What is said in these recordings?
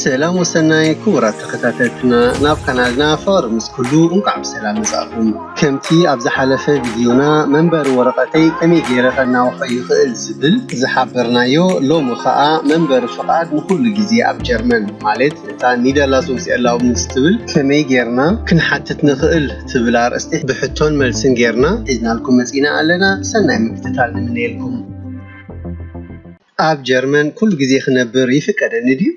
ሰላም ወሰናይ ክቡራት ተኸታተልትና፣ ናብ ካናልና ፍቕሪ ምስ ኩሉ እንቋዕ ብሰላም መጻእኩም። ከምቲ ኣብ ዝሓለፈ ቪድዮና መንበሪ ወረቐተይ ከመይ ገይረ ከናውሖ ይኽእል ዝብል ዝሓበርናዮ፣ ሎሚ ኸኣ መንበሪ ፍቓድ ንኹሉ ግዜ ኣብ ጀርመን፣ ማለት እታ ኒደርላንድስ ኤርላውብንስ ትብል ከመይ ጌርና ክንሓትት ንኽእል ትብል ኣርእስቲ ብሕቶን መልስን ጌርና ሒዝናልኩም መጺና ኣለና። ሰናይ ምክትታል ንምነየልኩም። ኣብ ጀርመን ኩሉ ግዜ ክነብር ይፍቀደኒ ድዩ?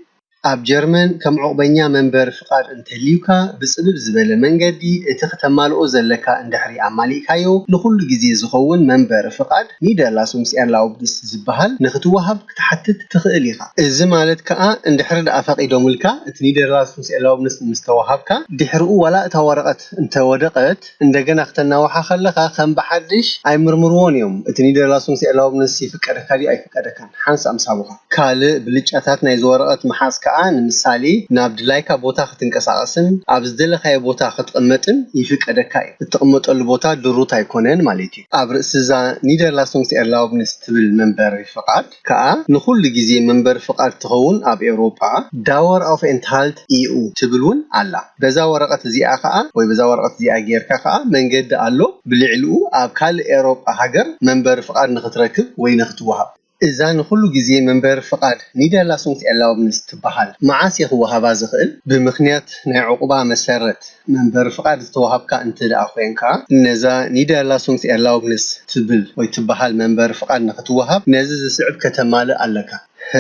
ኣብ ጀርመን ከም ዑቕበኛ መንበሪ ፍቓድ እንተልዩካ፣ ብጽብብ ዝበለ መንገዲ እቲ ክተማልኦ ዘለካ እንድሕሪ ኣማሊእካዮ፣ ንኹሉ ግዜ ዝኸውን መንበሪ ፍቓድ ኒደርላንድስ ኤርላውብንስ ዝበሃል ንክትወሃብ ክትሓትት ትኽእል ኢኻ። እዚ ማለት ከኣ እንድሕሪ ደኣ ፈቒዶምልካ፣ እቲ ኒደርላንድስ ኤርላውብንስ ምስ ተዋሃብካ፣ ድሕርኡ ዋላ እታ ወረቐት እንተወደቐት፣ እንደገና ክተናውሓ ከለኻ ከም ብሓድሽ ኣይምርምርዎን እዮም። እቲ ኒደርላንድስ ኤርላውብንስ ይፍቀደካ ድዩ ኣይፍቀደካን፣ ሓንሳእ ምስ ሃቡኻ። ካልእ ብልጫታት ናይዚ ወረቐት ምሓዝ ከኣ፣ ንምሳሌ፣ ናብ ድላይካ ቦታ ክትንቀሳቐስን ኣብ ዝደለኻዮ ቦታ ክትቕመጥን ይፍቀደካ እዩ። እትቕመጠሉ ቦታ ድሩት ኣይኮነን ማለት እዩ። ኣብ ርእሲ እዛ ኒደርላንድስ ኤርላውብንስ ትብል መንበሪ ፍቓድ ከኣ፣ ንኹሉ ግዜ መንበሪ ፍቓድ ትኸውን ኣብ ኤውሮጳ ዳወር ኣውፍኤንትሃልት ኢ ዩ ትብል እውን ኣላ። በዛ ወረቐት እዚኣ ከኣ፣ ወይ በዛ ወረቐት እዚኣ ጌርካ ከኣ መንገዲ ኣሎ፣ ብልዕሊኡ ኣብ ካልእ ኤውሮጳ ሃገር መንበሪ ፍቓድ ንኽትረክብ ወይ ንኽትወሃብ። እዛ ንኹሉ ግዜ መንበሪ ፍቓድ ኒደርላንድስ ኤርላውብንስ ትበሃል መዓስ እየ ክወሃባ ዝኽእል? ብምኽንያት ናይ ዑቕባ መሰረት መንበሪ ፍቓድ ዝተዋሃብካ እንተ ደኣ ኮይንካ፣ ነዛ ኒደርላንድስ ኤርላውብንስ ትብል ወይ ትበሃል መንበሪ ፍቓድ ንኽትወሃብ ነዚ ዝስዕብ ከተማልእ ኣለካ። ሀ፣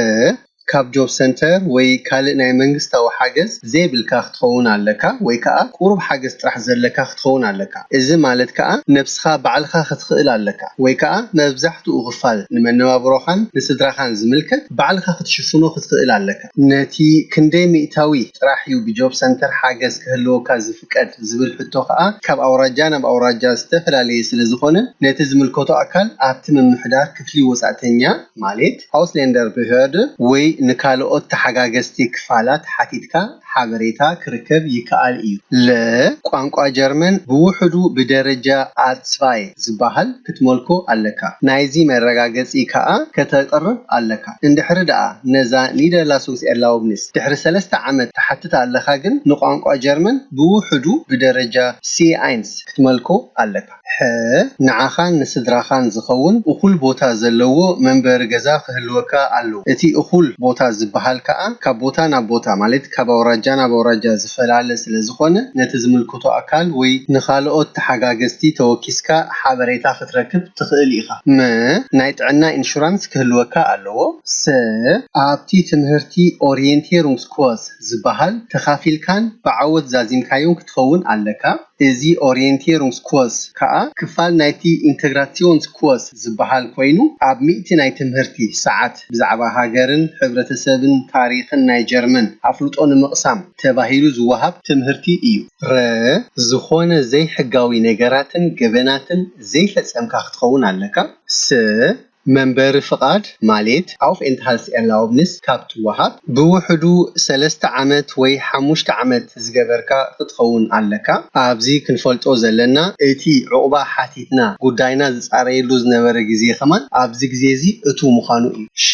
ካብ ጆብ ሰንተር ወይ ካልእ ናይ መንግስታዊ ሓገዝ ዘይብልካ ክትኸውን ኣለካ፣ ወይ ከኣ ቁሩብ ሓገዝ ጥራሕ ዘለካ ክትኸውን ኣለካ። እዚ ማለት ከኣ ነብስኻ ባዕልኻ ክትኽእል ኣለካ፣ ወይ ከኣ መብዛሕትኡ ክፋል ንመነባብሮኻን ንስድራኻን ዝምልከት ባዕልኻ ክትሽፍኖ ክትኽእል ኣለካ። ነቲ ክንደይ ሚእታዊ ጥራሕ እዩ ብጆብ ሰንተር ሓገዝ ክህልወካ ዝፍቀድ ዝብል ሕቶ ከኣ ካብ ኣውራጃ ናብ ኣውራጃ ዝተፈላለየ ስለ ዝኾነ፣ ነቲ ዝምልከቶ ኣካል ኣብቲ ምምሕዳር ክፍሊ ወጻእተኛ፣ ማለት ኣውስሌንደር ብህርድ፣ ወይ ንካልኦት ተሓጋገዝቲ ክፋላት ሓቲትካ ሓበሬታ ክርከብ ይከኣል እዩ። ለ፣ ቋንቋ ጀርመን ብውሕዱ ብደረጃ ኣር ጽዋይ ዝበሃል ክትመልኮ ኣለካ። ናይዚ መረጋገጺ ከኣ ከተቕርብ ኣለካ። እንድሕሪ ደኣ ነዛ ኒደርላንድስ ኤርላውብንስ ድሕሪ ሰለስተ ዓመት ትሓትት ኣለኻ፣ ግን ንቋንቋ ጀርመን ብውሕዱ ብደረጃ ሲ ኤንስ ክትመልኮ ኣለካ። ሐ፣ ንዓኻን ንስድራኻን ዝኸውን እኹል ቦታ ዘለዎ መንበሪ ገዛ ክህልወካ ኣለዎ። እቲ እኹል ቦታ ዝበሃል ከኣ ካብ ቦታ ናብ ቦታ፣ ማለት ካብ ኣውራጃ ናብ ኣውራጃ ዝፈላለ ስለ ዝኾነ፣ ነቲ ዝምልከቶ ኣካል ወይ ንኻልኦት ተሓጋገዝቲ ተወኪስካ ሓበሬታ ክትረክብ ትኽእል ኢኻ። መ፣ ናይ ጥዕና ኢንሹራንስ ክህልወካ ኣለዎ። ሰ፣ ኣብቲ ትምህርቲ ኦሪየንቴሩንግስኮርስ ዝበሃል ተኻፊልካን ብዓወት ዛዚምካዮን ክትኸውን ኣለካ። እዚ ኦሪየንቴሩንግስኮርስ ከኣ ክፋል ናይቲ ኢንተግራሲዮንስኮርስ ዝበሃል ኮይኑ፣ ኣብ ሚእቲ ናይ ትምህርቲ ሰዓት ብዛዕባ ሃገርን ሕብረተሰብን ታሪኽን ናይ ጀርመን ኣፍልጦ ንምቕሳም ተባሂሉ ዝወሃብ ትምህርቲ እዩ። ረ፣ ዝኾነ ዘይሕጋዊ ነገራትን ገበናትን ዘይፈጸምካ ክትኸውን ኣለካ። ሰ፣ መንበሪ ፍቓድ ማለት ኣውፍኤንትሃልትስ ኤርላውብንስ ካብ ትወሃብ ብውሕዱ ሰለስተ ዓመት ወይ ሓሙሽተ ዓመት ዝገበርካ ክትኸውን ኣለካ። ኣብዚ ክንፈልጦ ዘለና፣ እቲ ዑቕባ ሓቲትና ጉዳይና ዝጻረየሉ ዝነበረ ግዜ ከማን ኣብዚ ግዜ እዚ እቱ ምዃኑ እዩ። ሸ፣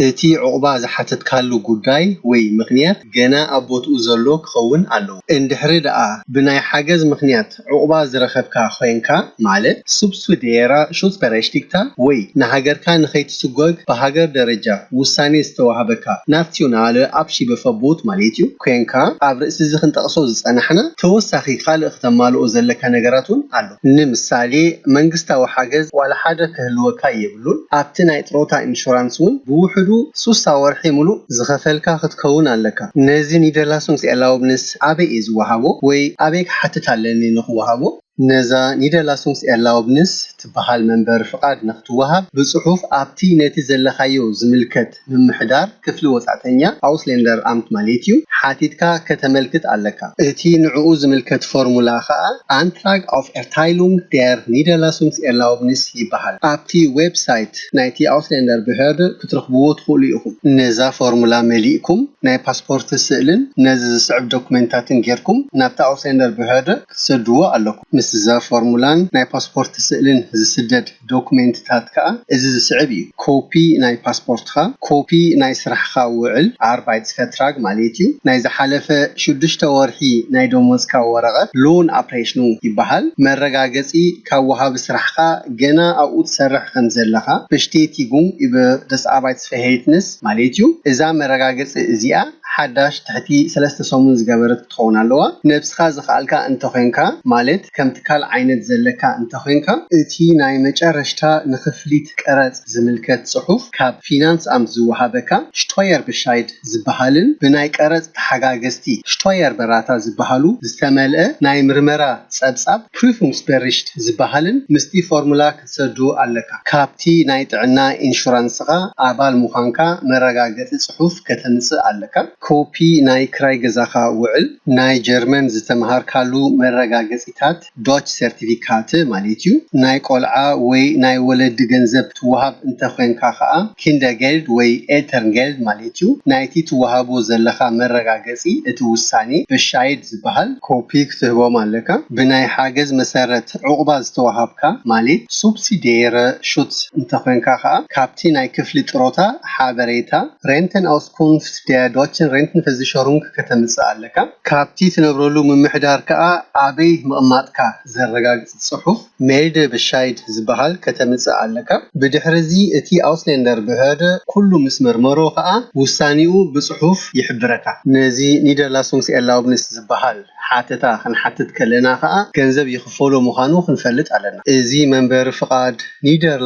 እቲ ዑቕባ ዝሓተትካሉ ጉዳይ ወይ ምኽንያት ገና ኣብ ቦትኡ ዘሎ ክኸውን ኣለዎ። እንድሕሪ ደኣ ብናይ ሓገዝ ምኽንያት ዑቕባ ዝረኸብካ ኮይንካ፣ ማለት ሱብሲዲየራ ሹትስበረሽቲግታ ወይ ንሃገርካ ንኸይትስጎግ ብሃገር ደረጃ ውሳኔ ዝተዋህበካ ናሲዮናለ ኣብሺበ ቨርቡት ማለት እዩ፣ ኮይንካ፣ ኣብ ርእሲ እዚ ክንጠቕሶ ዝጸናሕና ተወሳኺ ካልእ ክተማልኦ ዘለካ ነገራት እውን ኣሎ። ንምሳሌ መንግስታዊ ሓገዝ ዋላ ሓደ ክህልወካ የብሉን። ኣብቲ ናይ ጥሮታ ኢንሹራንስ እውን ብውሕዱ ሱሳ ወርሒ ሙሉእ ዝኸፈልካ ክትከውን ኣለካ። ነዚ ኒደርላንድስ ኤርላውብንስ ኣበይ እየ ዝወሃቦ ወይ ኣበይ ክሓትት ኣለኒ ንኽወሃቦ? ነዛ ኒደርላንድስ ኤርላውብንስ ትበሃል መንበሪ ፍቓድ ንክትወሃብ ብጽሑፍ ኣብቲ ነቲ ዘለኻዮ ዝምልከት ምምሕዳር ክፍሊ ወጻእተኛ ኣውስሌንደር ኣምት ማለት እዩ ሓቲትካ ከተመልክት ኣለካ። እቲ ንዕኡ ዝምልከት ፎርሙላ ከኣ ኣንትራግ ኣውፍ ኤርታይሉንግ ደር ኒደርላንድስ ኤርላውብንስ ይበሃል። ኣብቲ ዌብሳይት ናይቲ ኣውስሌንደር ብሄርድ ክትረኽብዎ ትኽእሉ ኢኹም። ነዛ ፎርሙላ መሊእኩም ናይ ፓስፖርት ስእልን ነዚ ዝስዕብ ዶኩሜንታትን ጌርኩም ናብቲ ኣውስሌንደር ብሄርድ ክትሰድዎ ኣለኩም። እዛ ፎርሙላን ናይ ፓስፖርት ስእልን ዝስደድ ዶኩሜንትታት ከኣ እዚ ዝስዕብ እዩ። ኮፒ ናይ ፓስፖርትኻ፣ ኮፒ ናይ ስራሕኻ ውዕል፣ Arbeitsvertrag ማለት እዩ። ናይ ዝሓለፈ ሽዱሽተ ወርሒ ናይ ደሞዝካ ወረቐት፣ Lohnabrechnung ይበሃል። መረጋገጺ ካብ ወሃቢ ስራሕኻ ገና ኣብኡ ትሰርሕ ከም ዘለኻ፣ Bestätigung über das Arbeitsverhältnis ማለት እዩ። እዛ መረጋገጺ እዚኣ ሓዳሽ ትሕቲ ሰለስተ ሰሙን ዝገበረት ክትኸውን ኣለዋ። ነብስኻ ዝኸኣልካ እንተኾይንካ፣ ማለት ከም ትካል ዓይነት ዘለካ እንተኾይንካ፣ እቲ ናይ መጨረሽታ ንኽፍሊት ቀረጽ ዝምልከት ጽሑፍ ካብ ፊናንስ ኣምት ዝወሃበካ Steuerbescheid ዝበሃልን ብናይ ቀረጽ ተሓጋገዝቲ Steuerberater ዝበሃሉ ዝተመልአ ናይ ምርመራ ጸብጻብ Prüfungsbericht ዝበሃልን ምስቲ ፎርሙላ ክትሰዱ ኣለካ። ካብቲ ናይ ጥዕና ኢንሹራንስኻ ኣባል ምዃንካ መረጋገጺ ጽሑፍ ከተምጽእ ኣለካ። ኮፒ ናይ ክራይ ገዛኻ ውዕል፣ ናይ ጀርመን ዝተምሃርካሉ መረጋገጺታት፣ Deutsch Zertifikate ማለት እዩ። ናይ ቆልዓ ወይ ናይ ወለዲ ገንዘብ ትወሃብ እንተኾይንካ ከኣ Kindergeld ወይ Elterngeld ማለት እዩ። ናይቲ ትወሃቦ ዘለኻ መረጋገጺ፣ እቲ ውሳኔ፣ Bescheid ዝበሃል ኮፒ ክትህቦም ኣለካ። ብናይ ሓገዝ መሰረት ዑቕባ ዝተወሃብካ ማለት subsidiäre Schutz እንተኾይንካ ከኣ ካብቲ ናይ ክፍሊ ጥሮታ ሓበሬታ Rentenauskunft der Deutschen Rentenversicherung ከተምጽእ ኣለካ። ካብቲ ትነብረሉ ምምሕዳር ከኣ ኣበይ ምቕማጥካ ዘረጋግጽ ጽሑፍ Meldebescheid ዝበሃል ከተምጽእ ኣለካ። ብድሕርዚ እቲ Ausländerbehörde ኩሉ ምስ መርመሮ ከኣ ውሳኔኡ ብጽሑፍ ይሕብረካ። ነዚ Niederlassungserlaubnis ዝበሃል ሓተታ ክንሓትት ከለና ከኣ ገንዘብ ይኽፈሎ ምዃኑ ክንፈልጥ ኣለና። እዚ መንበሪ ፍቓድ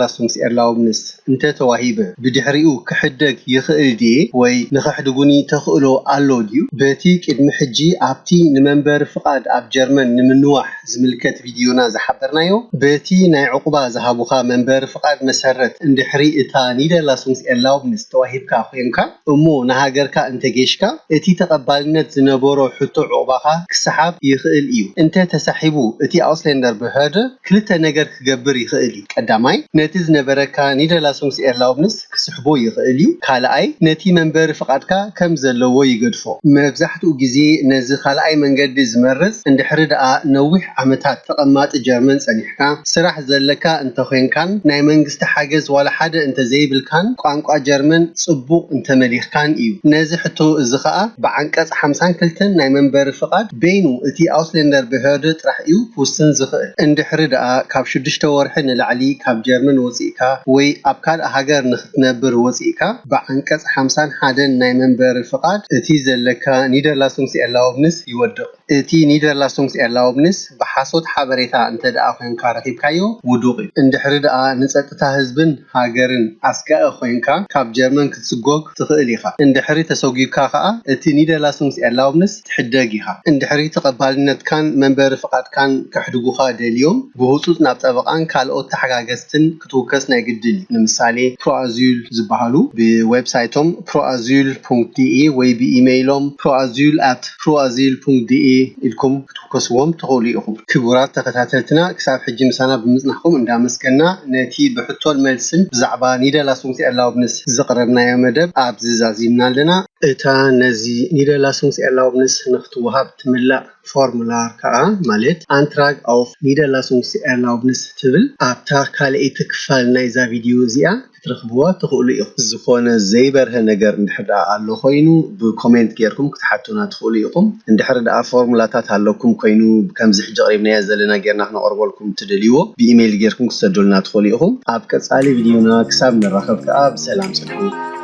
Niederlassungserlaubnis እንተተዋሂበ ብድሕሪኡ ክሕደግ ይኽእል ድየ ወይ ንኸሕድጉኒ ተኽእሎ ኣሎ ድዩ? በቲ ቅድሚ ሕጂ ኣብቲ ንመንበሪ ፍቓድ ኣብ ጀርመን ንምንዋሕ ዝምልከት ቪድዮና ዝሓበርናዮ፣ በቲ ናይ ዑቕባ ዝሃቡኻ መንበሪ ፍቓድ መሰረት እንድሕሪ እታ Niederlassungserlaubnis ተዋሂብካ ኮይንካ እሞ ንሃገርካ እንተጌሽካ፣ እቲ ተቐባልነት ዝነበሮ ሕቶ ዑቕባኻ ክሰሓብ ይኽእል እዩ። እንተ ተሳሒቡ፣ እቲ Ausländerbehörde ክልተ ነገር ክገብር ይኽእል እዩ። ቀዳማይ፣ ነቲ ዝነበረካ Niederlassungserlaubnis ክስሕቦ ይኽእል እዩ። ካልኣይ፣ ነቲ መንበሪ ፍቓድካ ከም ዘለዎ ይገድፎ። መብዛሕትኡ ግዜ ነዚ ካልኣይ መንገዲ ዝመርጽ፣ እንድሕሪ ደኣ ነዊሕ ዓመታት ተቐማጢ ጀርመን ጸኒሕካ፣ ስራሕ ዘለካ እንተኾይንካን ናይ መንግስቲ ሓገዝ ዋላ ሓደ እንተዘይብልካን ቋንቋ ጀርመን ጽቡቕ እንተመሊኽካን እዩ። ነዚ ሕቶ እዚ ኸኣ ብዓንቀጽ ሓምሳን ክልተን ናይ መንበሪ ፍቓድ በይኑ እቲ Ausländerbehörde ጥራሕ እዩ ክውስን ዝኽእል። እንድሕሪ ደኣ ካብ ሽዱሽተ ወርሒ ንላዕሊ ካብ ጀርመን ወጺእካ ወይ ኣብ ካልእ ሃገር ንኽትነብር ወጺእካ፣ ብዓንቀጽ ሓምሳን ሓደን ናይ መንበሪ ፍቓድ እቲ ዘለካ Niederlassungserlaubnis ይወድቕ። እቲ Niederlassungserlaubnis ብሓሶት ሓበሬታ እንተ ደኣ ኮይንካ ረኺብካዮ፣ ውዱቕ እዩ። እንድሕሪ ደኣ ንጸጥታ ህዝብን ሃገርን ኣስጋኢ ኮይንካ፣ ካብ ጀርመን ክትስጎግ ትኽእል ኢኻ። እንድሕሪ ተሰጒግካ ከኣ፣ እቲ Niederlassungserlaubnis ትሕደግ ኢኻ። እንድሕሪ ተቐባልነትካን መንበሪ ፍቓድካን ከሕድጉኻ ደልዮም፣ ብህጹጽ ናብ ጠበቓን ካልኦት ተሓጋገዝትን ክትውከስ ናይ ግድን እዩ። ንምሳሌ፣ ፕሮኣዙል ዝበሃሉ ብዌብሳይቶም ፕሮኣዙል ፖንክት ዲኢ ወይ ብኢሜይሎም ፕሮኣዙል ኣት ፕሮኣዙል ፖንክት ዲኢ ኢልኩም ክትውከስዎም ትኽእሉ ኢኹም። ክቡራት ተኸታተልትና፣ ክሳብ ሕጂ ምሳና ብምጽናሕኩም እንዳመስገና፣ ነቲ ብሕቶን መልስን ብዛዕባ Niederlassungserlaubnis ዘቕረብናዮ መደብ ኣብዚ ዛዚምና ኣለና። እታ ነዚ Niederlassungserlaubnis ንኽትወሃብ ትምላእ ፎርሙላር ከኣ፣ ማለት Antrag auf Niederlassungserlaubnis ትብል፣ ኣብታ ካልኣይቲ ክፋል ናይዛ ቪድዮ እዚኣ ክትረኽብዋ ትኽእሉ ኢኹም። ዝኾነ ዘይበርሀ ነገር እንድሕር ደኣ ኣሎ ኮይኑ፣ ብኮሜንት ጌርኩም ክትሓቱና ትኽእሉ ኢኹም። እንድሕር ደኣ ፎርሙላታት ኣለኩም ኮይኑ፣ ከምዚ ሕጂ ኣቕሪብናዮ ዘለና ጌርና ክነቕርበልኩም ትደልይዎ፣ ብኢሜይል ጌርኩም ክትሰዱልና ትኽእሉ ኢኹም። ኣብ ቀጻሊ ቪድዮና ክሳብ ንራኸብ ከኣ ብሰላም ጽንሑ።